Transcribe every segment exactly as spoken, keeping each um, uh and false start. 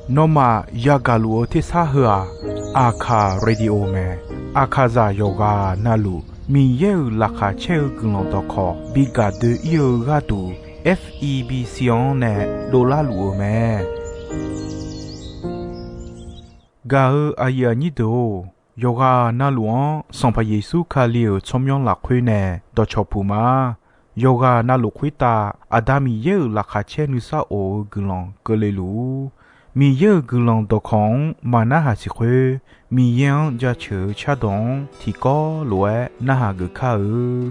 Nawmaf yagaq luf-eu tersar heu-aq, Aqkaq Radio mae. Aqkaqzaq yawqghaq navluf Miqyaer-euq laqkhaq caer-eu guiqlanq dawqkawq bi gaq doe-ir-eu gharduq, F E B C-anr nae dovlar luf-eu mae. Gaq-eu aqyuif aqnyir deuq-or, yawqghaq navluf-anr Sanqpaq Yeqsur Kali-euq tsawrmyanr lafkhoer nae dawqcawq puq ma. Yawqghaq navluf khoertav Aqda Miqyaer-euq laqkhaq caer nuisar of-eu guiqlanq keuvle luf-ur. Miqyaer-euq guiqlanq dawqkawq-anr maq narhaq siq khoer, Miqyaer-anr jaceuq-eu cardawq-anr tiqkawv lof-aer narhaq geuf kar-eu.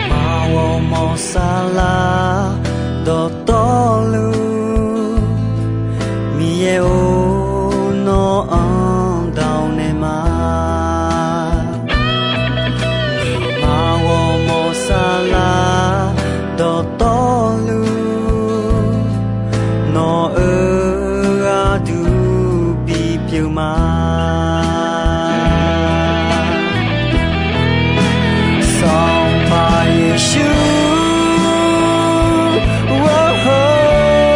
Maq ghawrmawr saflar dawqtawvluf, Miqyaer-or, nawr-anr dawq naeq ma. Maq ghawrmawr saflar dawqtawvluf, nawq-euq gharduq bipyeuf ma. Sanqpaq Yeqsur, ghawrmawr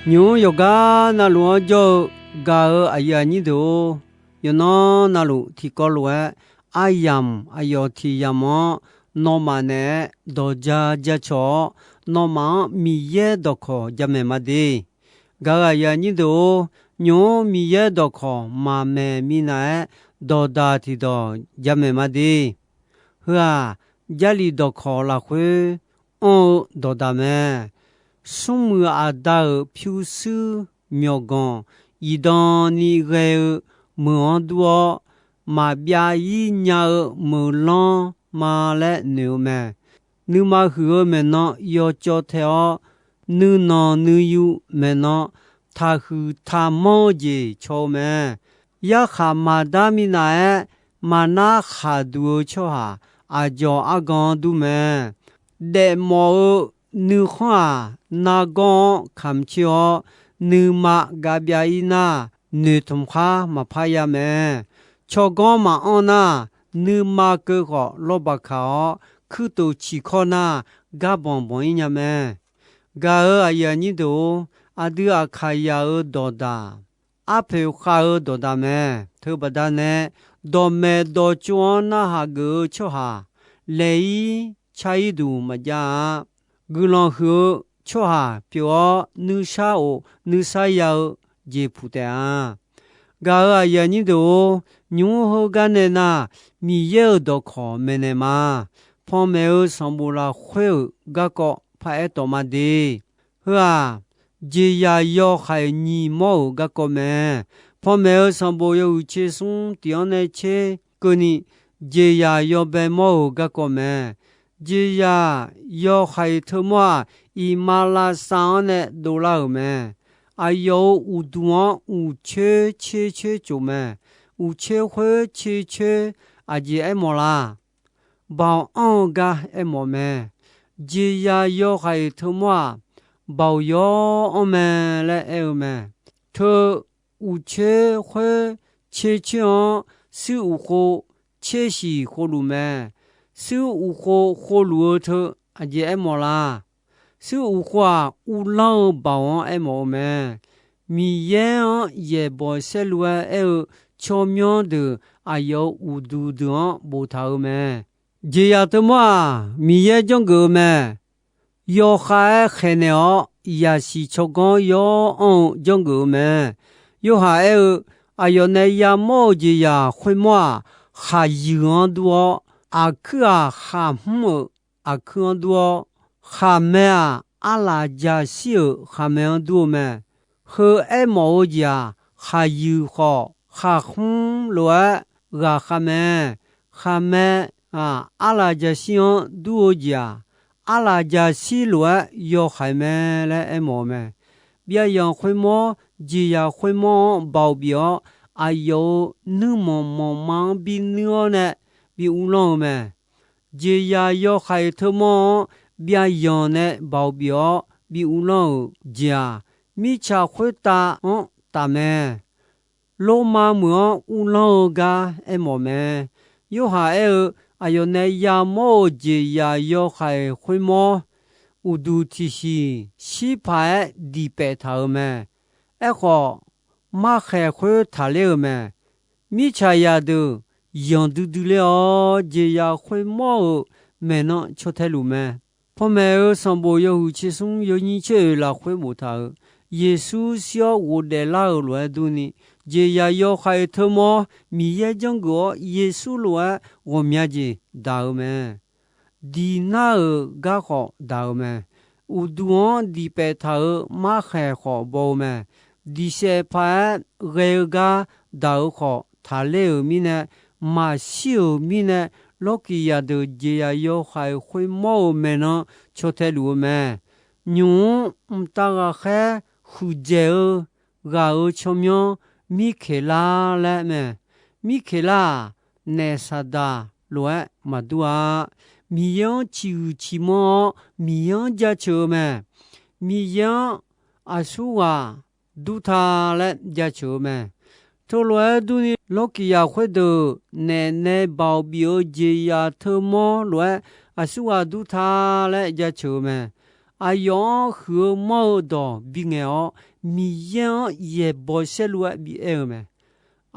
Nymq-mr yawqgar navluf-anr jawr-eu gaq-euq aqyuif aqnyir deuq-or, yawqnan navluf tiqkawv lof-aer aryamq aqyawf tiq yamq-anr nawmaf naeq-aer dawq ja jacawq-awr, nawmaf-anr Miqyaer dawqkawq jamaeq ma de. Gaq-euq aqyuif aqnyir deuq-or, nymq-mr Miqyaer dawqkawq maqmaeq minav-aer dawqdaq tiqdawq jamaeq ma de. Heu-aq, Jarlif dawqkawq lafkhoer anr-eu dawqdaq mae. Smrmuiq aqda-euq pyurshuir myawqganq zifdan ni ghae-eu meuq-anr dur-awr, maqbyav-ir nya-eu meuq lanr ma laer noeq-eu mae. Nuima huiq-eu maeqnan yawcawv tae-awr, nuinanq nuiyu maeqnan taqhuiq taqmanr-eu jeq caw-eu mae. Yarkhaq maqdar minav-aer maqnar khaqduq-eu tsawrhaq aqdzawq argan-anr dur mae. Daefmawf-eu nuikhanr-aq, nargawr-anr kamqcoer-awr, nuima gavbyav-ir nar, noeqtmq khar maqpar ya mae. Tsawrganr maqanr nar, nuima keuv khawf lawrbaq kaq-awr, kuirtof ciqkawr nar, gar banq banq-ir nya mae. Gaq-euq aqyuif aqnyir deuq-or, aqdui Aqkaqyaq-euq dawqdaq, arpoeq khav-eu dawqdaq mae. Teubaqda nae, dawqmaeq dawqtsov-anr narhaq geuf-eu tsawrhaq laeq-ir car-ir duq maqjav-a. Guiqlanq huiq-eu tsawrhaq pyeuf-awr, nuisar of nuisar ya-eu jeq puq taef-a. Gaq-euq aqyuif aqnyir deuq-or, nymq-mr heugar nae nar, Miqyaer-euq dawqkawq maeqnaeq ma. Panmaeq-eu sanqbof lafkhoer-euq garkawv paraer tawf ma de. Heu-aq, jeqzaq yawhaiq nyiq mawr-euq garkawv mae. Panmaeq-eu sanqbof yawhuiq tser smr tiq-anr nae tser keuvni, jeqzaq yawbae mawr-euq garkawv mae. Jeqzaq yawhaiq teumawr-aq, iqmalavshav-anr nae dovlar-euq mae. Aqyawf-euq uqduq-anr uqcoer tser coer tsof mae. Uqcoer khoer tser coer aqjeq aermawf la? Baoq anr-eu gar aermawf mae. Jeqzaq yawhaiq teumawr-aq, baoq yawr anr mae laer aer-eu mae. Teu uqcoer khoer tser coer-anr, suir uqkhov tser shiq khovluf mae. Suir uqkhov khovluf-eu teu aqjeq aermawf la? Suir uqkhov-aq, uvlanr-eu baoq-anr aermawf-eu mae. Miqyaer-anr yaeqbawq saerlu-aer aer-eu tsawrmyanr deuq aqyawf-euq uqduq deuq-anr boftaq-eu mae. Jeqzaq teumawr-aq, Miqyaer janrgeuf-eu mae. Yawkhav-aer khaeqnaeq-awr, yaqsiq tsawrganr yawr anr-eu janrgeuf-eu mae. Yorhaq aer-eu, aqyawf nae yamawr-euq jeqzaq khoermawr-aq, khaqyuiq-anr dur-awr, aqkuir-aq, khaqhmr-euq aqkuir-anr dur-awr, khaqmae-aq, arlaf jaqshir-euq khaqmae-anr dur-eu mae. Heu aermawf-eu jeq-aq, khaqyuiq khawf khaqhmr lof-aer ghaqkhav mae. Khaqmae-aq, arlaf jaqshir-anr dur-eu jeq-aq, arlaf jaqshir lof-aer yawhaiq mae laer aermawf-eu mae. Byavyanq khoermawr, jeqzaq khoermawr-anr baoq bif-awr, aqyawf-euq nuirmanq manqma-anr binuir-awr nae bi uvlanr-eu mae. Jeqzaq yawhaiq teumawr-anr byavyanq nae baoq bif-awr bi uvlanr-euq jeq-aq, mirtsaq khoertav-anr taf mae. Lormav meuq-anr uvlanr-eu gar aermawf mae. Yorhaq aer-eu, aqyawf nae yamawr-euq jeqzaq yawhaiq khoermawr, uqduq tiqsiq shir paq-aer diq paef taq-euq mae. Aerkhawf, markhaeq khoer taqler-euq mae. Mirtsaq zaqdeuq yanq duidui ler-awr, jeqzaq khoermawr-euq maeqnan caw tae luf mae. Panmaeq-eu sanqbof yawhuiq tser smr yawnyir tser oeq lafkhoer boftaq-euq, Yeqsur shir-awr ghofdaef lar-euq lof-aer durni, jeqzaq yawhaiq teumawr Miqyaer janrgeuf-awr Yeqsur lof-aer ghawqmya jeq daq-eu mae. Diq nar-euq gar khawf daq-eu mae. Uqduq-anr diq paef taq-euq markhaeq khawf baw-eu mae. Diq saef paq-aer ghae-eu gar daq-euq khawf taqler-euq mirnae, maqshir-euq mirnae, lawrkiq zaqdeuq jeqzaq yawhaiq khoermawr-euq maeqnan caw tae luf-eu mae. Nymq-mr mqtav ghaqkhaer huiqdzaeq-eu ghaq-euq tsawrmyanr Mirkeqlar laer mae. Mirkeqlar-aq, naef Saqdaq lof-aer maqdur-a. Miqyaer-anr ciqhuiq ciqmanr-awr, Miqyaer-anr jaceuq-eu mae. Miqyaer-anr aqsurghaq dur ta laer jaceuq-eu mae. Teulof-aer durni, lawrkiq zaq khoerdeuq naef nae baoq bif-eu jeqzaq teumawr lof-aer aqsurghaq dur ta laer jaceuq-eu mae. Aqyawf-anr huiq-eu manr-eu dawq bingaeq-awr, Miqyaer-anr yaeqbawq saerlu-aer bi aer-eu mae.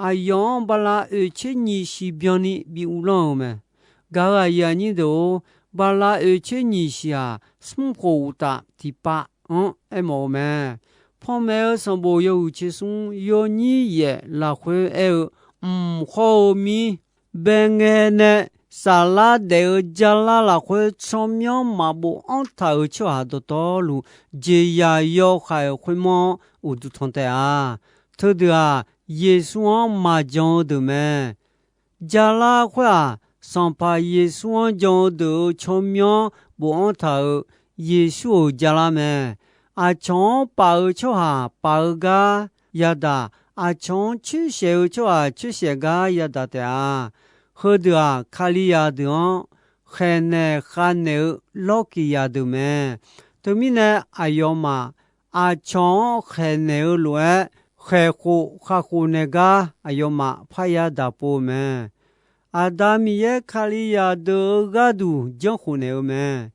Aqyawf-anr bala oeq tser nyiq siq byanni bi uvlanr-euq mae. Gaq-euq aqyuif aqnyir deuq-or, bala oeq tser nyiq siq-aq, smr khof uqtaf tiqpav-anr aermawf-eu mae. Panmaeq-eu sanqbof yawhuiq tser smr yawnyir yaef lafkhoer aer-eu, mq hawr-eu mir bae ngae nae saflar daef-eu jarlar lafkhoer tsawrmyanr maqbof anr taq-euq tsawrhaq dawqtawvluf, jeqzaq yawhaiq khoermawr-anr uqduq tanq taef-a. Teudeuq-aq, Yeqsur-anr maqjan-eu deuq mae. Jarlar khoer-aq, Sanqpaq Yeqsur-anr jan-eu deuq-euq tsawrmyanr bofanr taq-euq Yeqsur-euq jarlar mae. Aqcawq-anr paf-eu tsawrhaq paf-eu gar yadaq, aqcawq-anr coersaef-eu tsawrhaq coersaef gar yadaq taef-a. Heudeuq-aq, Kalizaq deuq-anr khaeqnaeq khavnaeq-eu lawrkiq zaq deuq mae. Teumirnae, aqyawfmaf aqcawq-anr khaeqnaeq-eu lof-aer, khaeqkhof khaqkhof naeq gar aqyawfmaf parya daq pov-eu mae. Aqda Miqyaer Kalizaq deuq-euq gharduq janrkhof naeq-eu mae.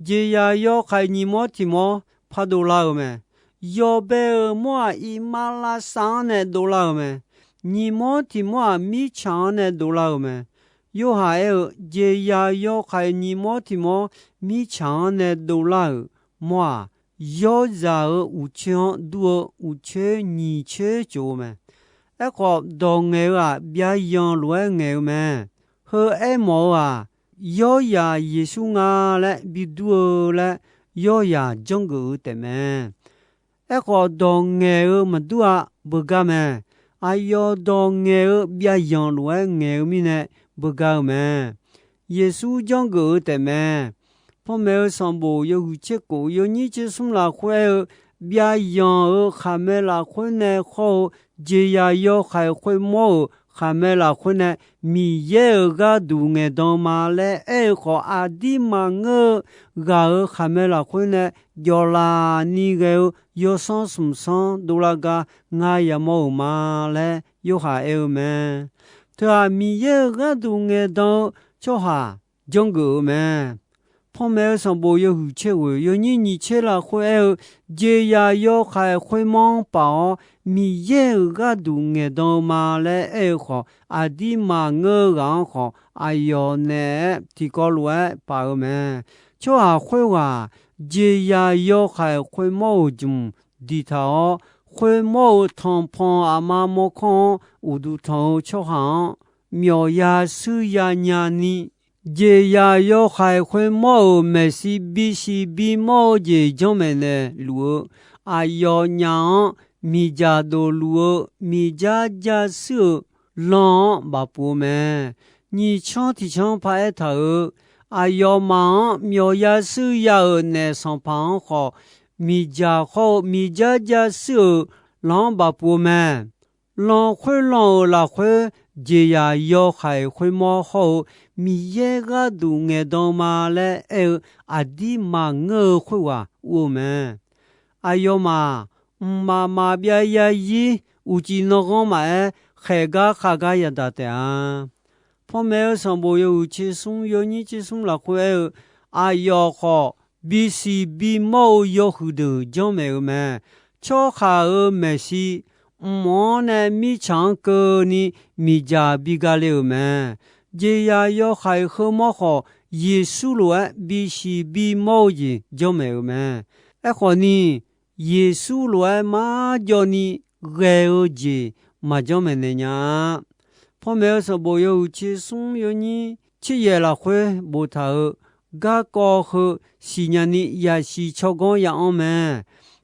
Jeqzaq yawhaiq nyiq mawr tiq mawr pardov lar-euq mae. Yawbae-euq mawr-aq, iqmalavshav-anr nae dovlar-euq mae. Nyiq mawr tiq mawr-aq, mirtsaq-anr nae dovlar-euq mae. Yorhaq aer-eu, jeqzaq yawhaiq nyiq mawr tiq mawr mirtsaq-anr nae dovlar-euq mawr-aq, yawrzaq-euq uqcoer-anr dur-eu uqcoer nyiq coer tsof-eu mae. Aerkhawf, dawq ngaeq-eu-aq, byav yanq lof-aer ngaeq-eu mae. Heu aermawf-eu-aq, yawrzaq Yeqsur nga laer bi dur-eu laer yawrzaq janrgeuf-eu taefmae. Aerkhawf, dawq ngaeq-eu maqdur-a, beugar mae. Aqyawf dawq ngaeq-eu byav yanq lof-aer ngaeq-eu mirnae beugar-eu mae. Yeqsur janrgeuf-eu taefmae. Panmaeq-eu sanqbof yawhuiq tser khof yawnyir tser smr lafkhoer aer-eu, byav yanq-euq khaqmae lafkhoer nae khawr-eu jeqzaq yawhaiq khoermawr-euq khaqmae lafkhoer nae Miqyaer-euq gharduq ngaeqdan-eu ma laer aer-eu khawf, aqdir maqngeur-eu ghaq-euq khaqmae lafkhoer nae jawqlaf ni ghae-eu yawsanr smq sanr dovlar gar ngar yamawr-euq ma laer Yorhaq aer-eu mae. Teu-aq, Miqyaer-euq gharduq ngaeqdan-eu tsawrhaq janrgeuf-eu mae. Panmaeq-eu sanqbof yawhuiq tser ghoeq yawnyir nyiq tser lafkhoer aer-eu, jeqzaq yawhaiq khoermawr-anr paf-awr, Miqyaer-euq gharduq ngaeqdan-eu ma laer aer-eu khawf, aqdir maqngeur-eu ghaq-anr khawf, aqyawf naeq-aer tiqkawv lof-aer paf-eu mae. Tsawrhaq khoerghaq jeqzaq yawhaiq khoermawr-euq jmq diqtaq-awr, khoermawr-euq tanqpanq aqma mawrkawr-anr uqduq tanq-eu tsawrhaq-anr myawqya shuir ya nyani, jeqzaq yawhaiq khoermawr-euq maeqshi bisiq bimawr-eu jeq janrmaeq naeqluf-eu, aqyawf nyaf-anr miqdzaq dofluf-eu miqdzar ja shuir-euq lan-anr bafpuq-eu mae. Nyiq canr tiq canr paraer taq-euq, aqyawfmaf-anr myawqya shuir ya-euq naef sanqpaq-anr khawf, miqdzaq hawr-eu miqdzar ja shuir-euq lan-anr bafpuq-eu mae. Lan khoerlan-euq lafkhoer, jeqzaq yawhaiq khoermawr hawr-eu Miqyaer gharduq ngaeqdan ma laer aer-eu aqdir maqngeur-eu khoerghaq ur-eu mae. Aqyawfmaf, mqmaq maqbyav yarzir uqcif nanghanr maqaer, khaeq gar khav gar yadaq taef-a. Panmaeq-eu sanqbof yawhuiq tser smr yawnyir tser smr lafkhoer aer-eu, aqyawf khawf, bisiq bimawr-eu yawhuiq deuq janrmaeq-eu mae. Tsawrhaq-euq maeqshi, mq-anr nae mirtsaq-anr keuvni miqdzaq bi gale-euq mae. Jeqzaq yawhaiq heumawr khawf, Yeqsur lof-aer bisiq bimawr-eu jeq janrmaeq-euq mae. Aerkhawf ni, Yeqsur lof-aer marjawv ni ghae-eu jeq maqjanr maeqnaeq nya-a. Panmaeq-eu sanqbof yawhuiq tser smr yawnyir tser yaeq lafkhoer boftaq-euq, garkawv heu siqnya ni yasiq tsawrganr ya-anr mae.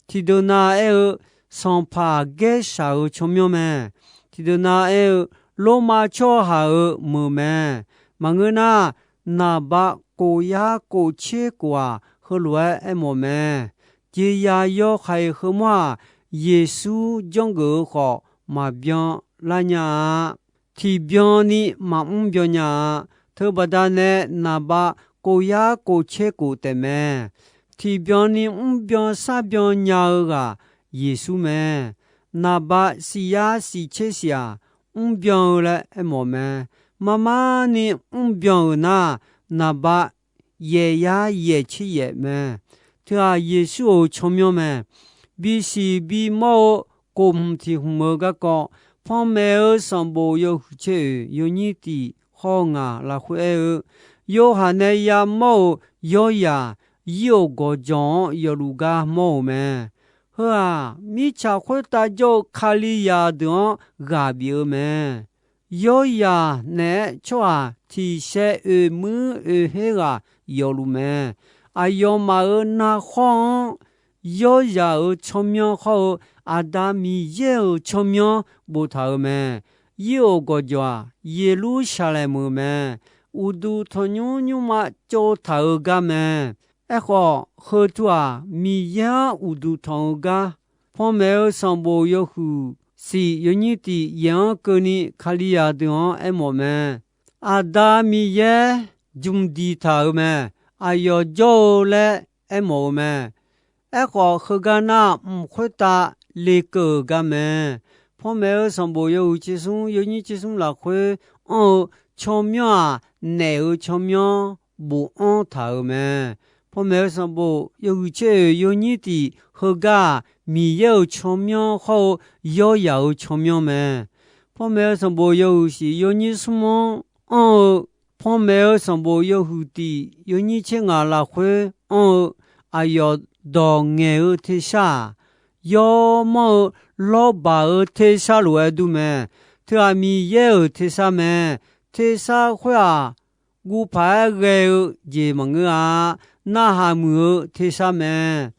Tiqdeuq nav aer-eu, sanqpaq gaershaq-euq tsawrmyanr mae. Tiqdeuq nav aer-eu, Lormav tsawrhaq-euq meuq mae. Maqngeur nar, naqba kof yar kof tser kof-aq, heulof-aer aermawf mae. Jeqzaq yawhaiq heumawr-aq, Yeqsur janrgeuf-eu khawf maqbyan lar nya-a. Tiqbyan ni maqmr byan nya-a. Teubaqda nae naqba kof yar kof tser kof taefmae. Tiqbyan ni mrbyan sharbyan nya-eu ghaq Yeqsur mae. Naqba siq yar siq tser siq-aq, mrbyan-eu laer aermawf mae. Marmar ni mrbyan-euq nar, naqba yaef yar yaef tser yaef mae. Teu-aq, Yeqsur-euq tsawrmyanr mae. bisiq bimawr-eu kof hmq tiq hmq-eu garkawv, panmaeq-eu sanqbof yawhuiq tser oeq yawnyir tiq khawr ngaq lafkhoer aer-eu, Yorhaq nae yamawr-euq Yawryaq, yir-euq gawqjawq-anr yawfluf gar mawr-euq mae. Heu-aq, mirtsaq khoertav jawr-eu Kalizaq deuq-anr ghaq bif-eu mae. Yawryaq naeq-aer tsawrhaq tiq shaev oeq muir oeq her ghaq yawfluf mae. Aqyawfmaf-euq narkhawr-anr, Yawryaq-euq tsawrmyanr khawr-eu Aqda Miqyaer-euq tsawrmyanr boftaq-euq mae. Yir-euq gawqjawq-aq, Yeqlursaqlaeq meuq mae. Uqduq tanqnymr nymrma tsovtaq-euq gar mae. Aerkhawf, heu tu-aq, Miqyaer-anr uqduq tanq-eu gar, panmaeq-eu sanqbof yawhuiq shif yawnyir tiq yaeq-anr keuvni Kalizaq deuq-anr aermawf mae. Aqda Miqyaer jmq diqtaq-euq mae. Aqyawf jawr-eu laer aermawf-eu mae. Aerkhawf, heugar nar mq khoertav lekeuv-euq gar mae. Panmaeq-eu sanqbof yawhuiq tser smr yawnyir tser smr lafkhoer anr-eu tsawrmyanr-aq, naef-euq tsawrmyanr bofanr taq-euq mae. Panmaeq-eu sanqbof yawhuiq tser oeq yawnyir tiq heugar-aq, Miqyaer-euq tsawrmyanr khawr-eu Yawryaq-euq tsawrmyanr mae. Panmaeq-eu sanqbof yawhuiq shif yawnyir smr-anr anr-eu, panmaeq-eu sanqbof yawhuiq tiq yawnyir tser ngaq lafkhoer anr-eu, aqyawf dawq ngaeq-eu tersar-aq, yawmanr-eu lawrbaq-eu tersar lof-aer dur mae. Teughaq Miqyaer-euq tersar mae. Tersar khoer-aq, guvpaq-aer ghae-eu jeq maqngeur-a. Narhaq muiq-eu tersar mae.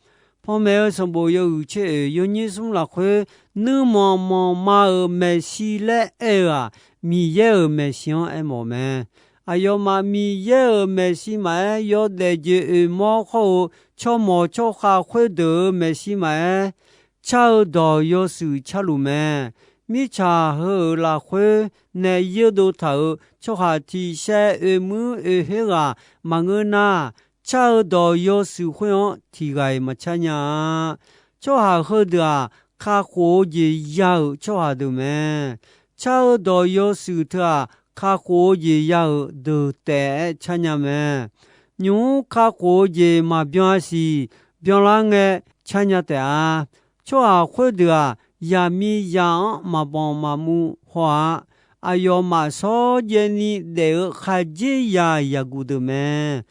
Panmaeq-eu sanqbof yawhuiq tser oeq yawnyir smr lafkhoer, nuirmanq manqma-euq maeqshi laer aer-eu-aq, Miqyaer-euq maeqshi-anr aermawf mae. Aqyawfmaf Miqyaer-euq maeqshi maqaer, yawdaef jeq oeqmawr khawr-eu tsawrmawq tsawrkhav khoerdeuq-euq maeqshi maqaer, car-eu dawq yawshuif carluf mae. Mirtsaq heu-euq lafkhoer nae yeur dov taq-euq tsawrhaq tiq shaev oeq muir oeq her ghaq maqngeur nar, car-eu dawq yawshuif khoer-anr tiq ghaq-iq maqcar nya-a. Tsawrhaq heudeuq-aq, kakhof-eu jeq ya-euq tsawrhaq deuq mae. Car-eu dawq yawshuif teu-aq, kakhof-eu jeq ya-euq deuq taef-aer car nya mae. Nymq-mr kakhof-eu jeq maqbyan-a siq, byanlar ngae car nya taef-a. Tsawrhaq khoerdeuq-aq, yaqmiqzaq-anr maqbanq maqmuv haw-a. Aqyawfmaf shawrjaev ni daef-eu khaqdzerzaq yaqguq deuq mae.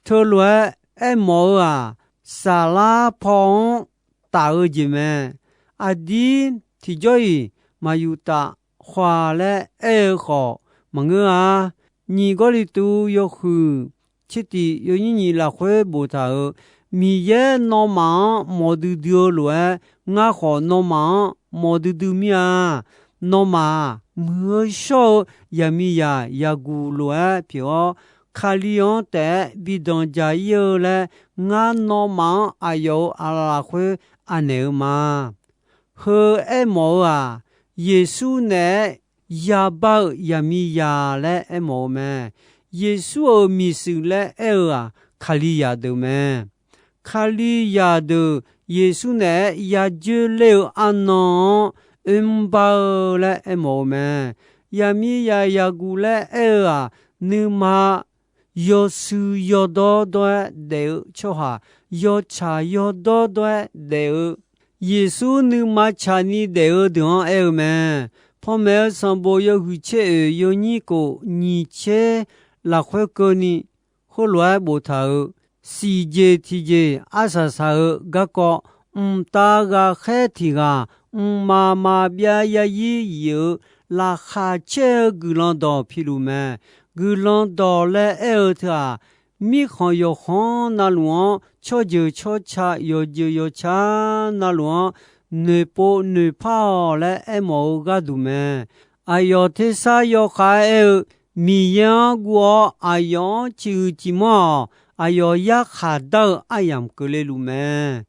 Teulof-aer aermawf-eu-aq, saflar paw-anr taf-eu jeq mae. Aqdir tiqjawr-iq maqyuftaf khawf-a laer aer-eu khawf maqngeur-a. Nyiq Gawrliqtu yawhuiq tser tiq yawnyir nyiq lafkhoer boftaq-euq, Miqyaer nawmaf-anr mawqdui dui-eu lof-aer, ngar khawf nawmaf-anr mawqdui dui mir-a. Nawmaf-aq, muiq-eu shawr-eu yaqmiqzaq yaqguq lof-aer pyeuf-awr, Kali-anr taef-aer bi danqdzaq ir-eu laer, ngar nawmaf-anr aqyawf-euq aqlaf lafkhoer anaeq-eu ma. Heu aermawf-eu-aq, Yeqsur naeq-aer yabar-eu yaqmiqzaq laer aermawf-eu mae. Yeqsur-euq miqshuif laer aer-eu-aq, Kalizaq deuq mae. Kalizaq deuq Yeqsur naeq-aer yajoer ler-eu arnan-anr oermr bar-eu laer aermawf-eu mae. Yaqmiqzaq yaqguq laer aer-eu-aq, nuima yawshuif yawdawr dawr-aer daef-eu tsawrhaq, yawtsaq yawdawr dawr-aer daef-eu, Yeqsur nuima tsaqni daef-eu deuq-anr aer-eu mae. Panmaeq-eu sanqbof yawhuiq tser oeq yawnyir kof nyiq tser lafkhoer keuvni, heulof-aer boftaq-euq, siqjeq tiqjeq arsaq saq-eu garkawv, mqtav ghaqkhaer tiq ghaq mqmaq maqbyav yaryir yif-eu laqkhaq caer-eu guiqlanq dawq piluf mae. Guiqlanq dawq laer aer-eu teu-aq, mirkhanq yawqkhanr navluf-anr, tsawrjeuq tsawrca yawjeuq yawca navluf-anr, noeqpov noeqpar-awq laer aermawf-eu gharduq mae. Aqyawf tersar yawkhav-aer aer-eu, Miqyaer-anr guv-awr aqyawf-anr ciq huiq ciq manr-awq. Aqyawf yarkhaq dar-eu aryamq keuvle luf mae.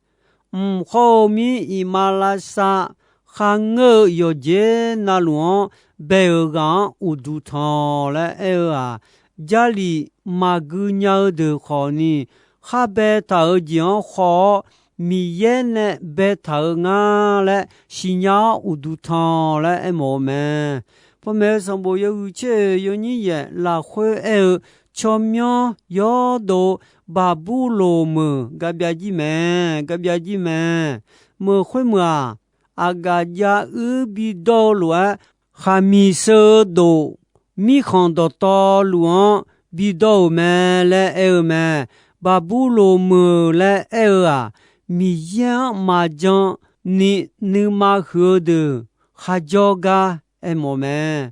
Mq khawr-eu mir iqmalavshav kharngeur-eu yawqjeq navluf-anr bae-euq ghaq-anr uqduq tanq-awq laer aer-eu-aq, Jarlif maqgui nya-eu deuq khawfni, khar baetaq-euq jeq-anr khawf-awr, Miqyaer nae baetaq-eu ngar laer siqnya-awr uqduq tanq-awq laer aermawf-eu mae. Panmaeq-eu sanqbof yawhuiq tser oeq yawnyir yaeq lafkhoer aer-eu, tsawrmyanr yawdov-eu Baqburloq meuq garbyav jir mae, garbyav jir mae. Meuq khoermeuq-aq, aqgaf jav uir bidawr-eu lof-aer, khaqmiq sheu-eu dof, mirkhanq dawqtawvluf-anr bidawr-euq mae laer aer-eu mae. Baqburloq meuq laer aer-eu-aq, Miqyaer-anr maqjan ni nuima huiq-eu deuq kharjawr gar aermawf mae.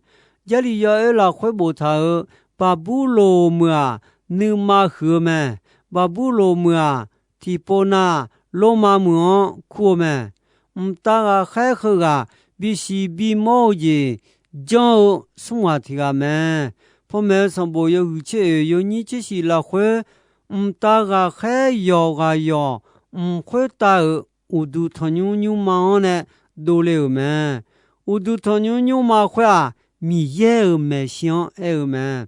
Jarlif yawoer lafkhoer boftaq-euq Baqburloq meuq-aq, nuima huiq-eu mae. Baqburloq meuq-aq, tiqpov nav Lormav meuq-anr kur-eu mae. Mqtav ghaqkhaer heughaq bisiq bimawr-eu jeq janr-eu smr ghaq tiq ghaq mae. Panmaeq-eu sanqbof yawhuiq tser oeq yawnyir tser shif lafkhoer, mqtav ghaqkhaer yawq ghaq yawq mq khoertav-euq uqduq tanqnymr nymrma-anr nae dovle-euq mae. Uqduq tanqnymr nymrma khoer-aq, Miqyaer-euq maeqshi-anr aer-eu mae.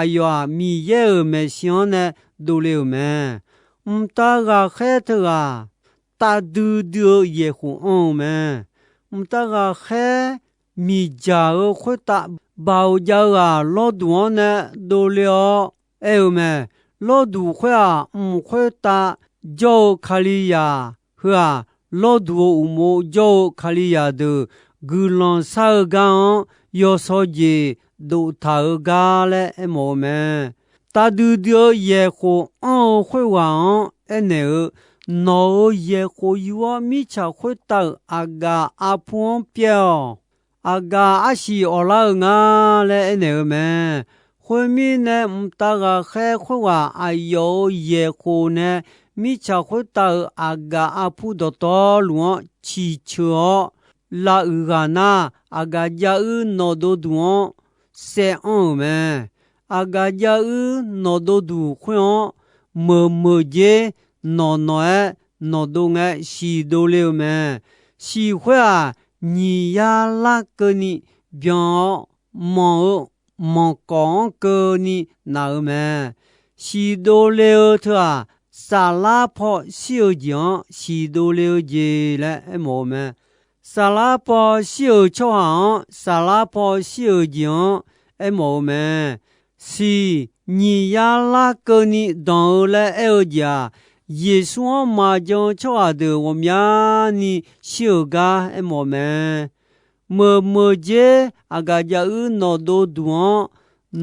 Aqyawf-aq, Miqyaer-euq maeqshi-anr nae dovle-euq mae. Mqtav ghaqkhaer teughaq tavdui dui-eu yaeqkhof anr-eu mae. Mqtav ghaqkhaer miqdzaq-eu khoertav baoq jav-eu ghaq lawrduq-anr nae dovle-awr aer-eu mae. Lawrduq khoer-aq, mq khoertav jawr-eu Kalizaq heu-aq, lawrduq-euq uqmov jawr-eu Kalizaq deuq guiqlanq shar-eu gar-anr yawshawr jeq doftaq-eu gar laer aermawf-eu mae. Tavdui dui-eu yaeqkhof anr-eu khoerghaq-anr aernaeq-eu, Nawq-euq yaeqkhof yur-awr mirtsaq khoertav-euq aqgaf arpur-anr pyaev-awq. Aqgaf arsiq awqlar-eu nga laer aernaeq-eu mae. Khoermirnae, mqtav ghaqkhaer khoerghaq aqyawf-euq yaeqkhof nae mirtsaq khoertav-euq aqgaf arpur dawqtawvluf-anr ciqceuq-awr, lavuiq ghaq nar, aqgaf jav uir nawqdov duq-anr saev anr-euq mae. Aqgaf jav uir nawqdov duq khoer-anr, meuq meuq dzer nawq nawq-aer nawqdov ngae siq dovle-eu mae. Siq khoer-aq, nyiq yar lar keuvni byan-awr, manq-eu manqkawf-anr keuvni naq-eu mae. Siq dovle-eu teu-aq, saflar paw shir-eu jeq-anr siq dovle-eu jeq laer aermawf-eu mae. Saflar paw shir-euq tsawrhaq-anr saflar paw shir-euq jeq-anr aermawf-eu mae. Siq nyiq yar lar keuvni danq-eu laer aer-eu jeq-aq, Yeqsur-anr maqjan-eu tsawrhaq deuq ghawqmyani shir-euq gar aermawf mae. Meuq meuq dzer aqgaf jav uir nawqdov duq-anr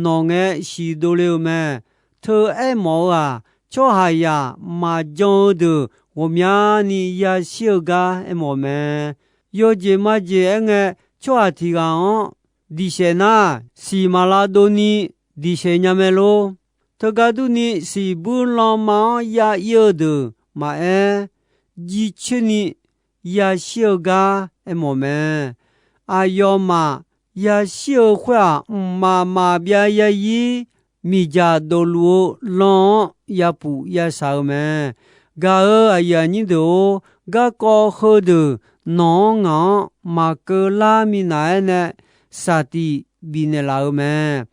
nawq ngae siq dovle-eu mae. Teu aermawf-eu-aq, tsawrhaqzaq maqjan-eu deuq ghawqmyani yashir-eu gar aermawf mae. Yawjeq majeq aerngae, tsawrhaq tiq ghaq-anr diqsaef nar, siq maqlav dovni diqsaef nya mae lor. Teugar durni, siqbuir lanma-anr ya ir-eu deuq maqaer, jircoer ni yashir-eu gar aermawf mae. Aqyawfmaf yashir-eu khoer-aq, mqmaq maqbyav yazir miqdzaq dofluf-eu lan-anr yapuf yashaq-eu mae. Gaq-euq aqyuif aqnyir deuq-or, garkawv heudeuq nawq-anr ngaq-anr maqkeuv lar minav-aer nae saqtiq bifnaeq laf-eu mae.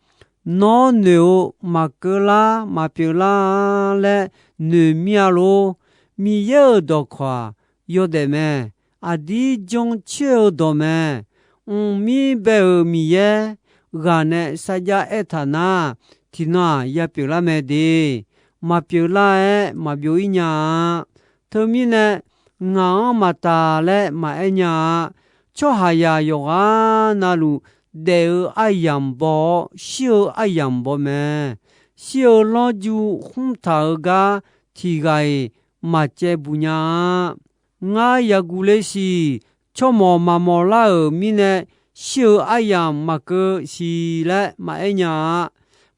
Nawr noeq-eu maqkeuv lar maqpyeuf lar-a laer noeq mir-a lor. Miqyaer-euq dawqkawq-aq, yawdaef mae. Aqdir jancoer-eu dawq mae. Mqmir bae-euq Miqyaer ghaq nae sarjax aertaq nar, tiqnan-aq ya pyeuflar mae de. Maqpyeuf lar-aer maqbyov ir nya-a. Teumirnae, ngaq-anr maqtaq laer maqaer nya-a. Tsawrhaqzaq yawqghaq navluf daef-eu aryamq baw-awr, shir-eu aryamq baw mae. Shir-eu lanrju khmr taq-eu gar tiq ghaq-iq maqcaev buq nya-a. Ngar yaqguq le siq, tsawrmawq maqmawq lar-euq mirnae, shir-eu aryamq maqkeuv siq laer maqaer nya-a.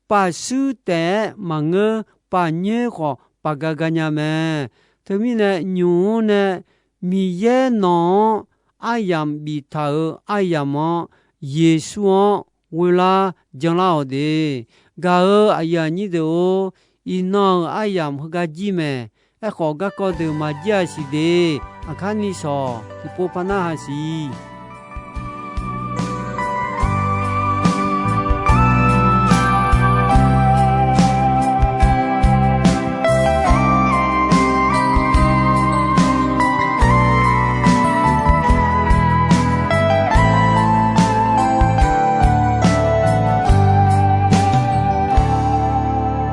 Paf shuir taef-aer maqngeur, paf nyoer khawf paf ga ga nya mae. Teumirnae, nymq-mr nae Miqyaer nawq-anr aryamq biftaq-euq aryamq-anr, Yeqsur-anr ghoelar janlar-awq de. Gaq-euq aqyuif aqnyir deuq-or, iqnan-euq aryamq heugar jir mae. Aerkhawf, garkawv deuq maqjir-aq siq de. Aqkar ni shawq tiqpov par narhaq siq.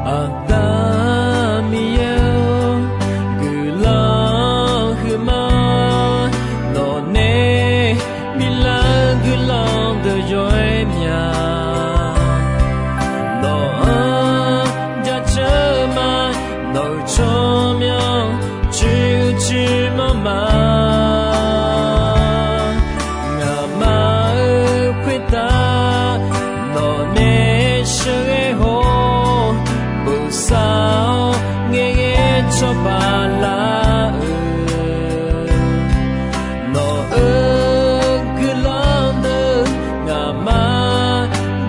Aqda Miqyaer-or, guiqlanq huiqma. Nawqnae biflar-eu guiqlanq deuq yawr-aer mya. Nawq-anr jaceuq ma. Nawq-euq tsawrmyanr coer-eu coer manr ma. Ngaqma-euq khoertav nawqnae sheuqghae haw-awr, bosav-awr ngaeqghae cawba lar-eu. Nawq-euq guiqlanq deuq ngaqma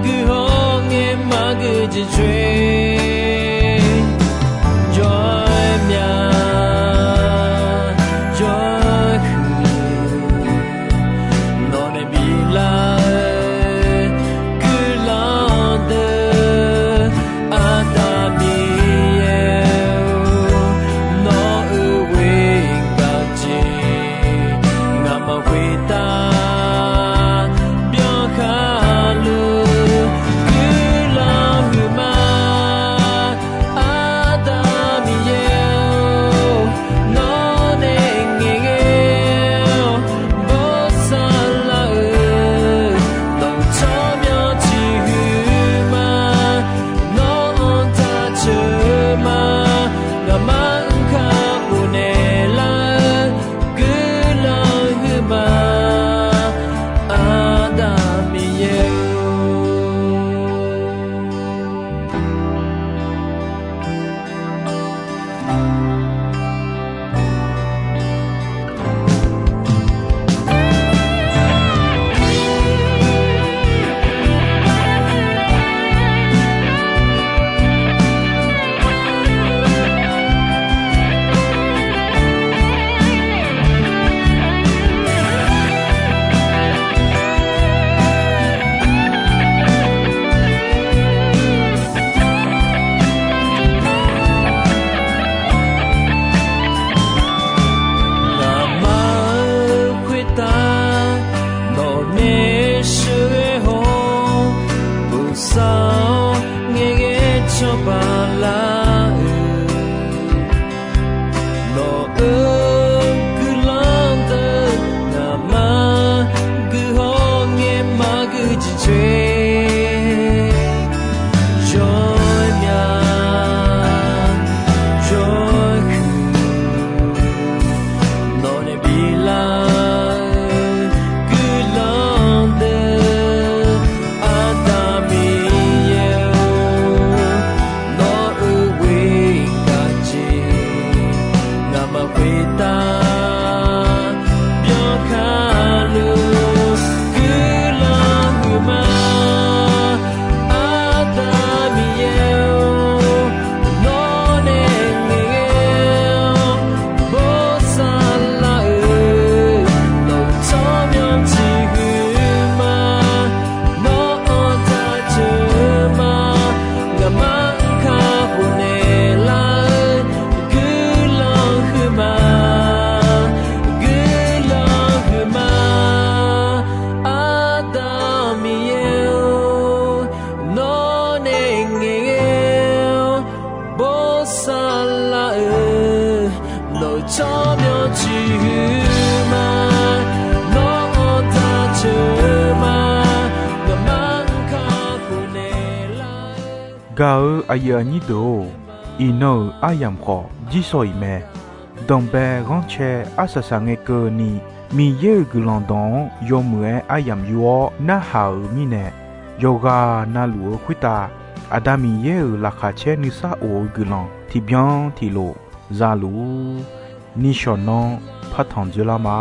guiqhaw ngae maqgui jeq coer. Jawr-aer mya, jawr-aer huiq. Nawqnae biflar-eu guiqlanq deuq, Aqda Miqyaer-or, nawq-euq ghoer gaq jeq, ngaqma khoertav byankhar luf guiqlanq huiqma. Aqda Miqyaer-or, nawqnae ngaeqghae-awr bosav lar-eu, nawq-euq tsawrmyanr ciqhuiq ma. Nawq-anr taceuq ma. Ngaqma-anr kakhof naeqlar-eu guiqlanq huiqma. Aqda Miqyaer-or. Ngaqma-euq khoertav nawqnae sheuqghae haw-awr, bosav-awr ngaeqghae cawba lar-eu. Nawq-euq guiqlanq deuq ngaqma guiqhaw ngae maqgui jeq coer. Jawr-aer mya, jawr-aer huiq. Nawqnae biflar-eu guiqlanq deuq, Aqda Miqyaer-or, nawq-euq ghoer gaq jeq, ngaqma khoertav byankhar luf guiqlanq huiqma. Aqda Miqyaer-or, nawqnae ngaeqghae-awr bosav lar-eu, nawq-euq tsawrmyanr ciqhuiq ma. Nawq-anr taceuq ma. Ngaqma-anr kakhof naeqlar-eu guiqlanq huiqma. Guiqlanq huiqma. Aqda Miqyaer-or, nawqnae ngaeqghae-awr bosav lar-eu, nawq-euq tsawrmyanr ciqhuiq ma. Nawq-anr taceuq ma. Ngaqma-anr kakhof naeqlar-eu. Gaq-eu aqyuif aqnyir deuq-or, iqnan-euq aryamq khawf jirsawq iq mae. Danqbae ghanrcae arsaq saqngae keuvni, Miqyaer-euq guiqlanq dawq-anr yawmuiq-aer aryamq yur-awr narhaq-euq mirnae, yawqghaq navluf-eu khoertav Aqda Miqyaer-euq laqkhaq caer nuisar of-eu guiqlanq tiqbyan tiqlof za luf-ur. Nishawq nanr partanq dzoerlar ma.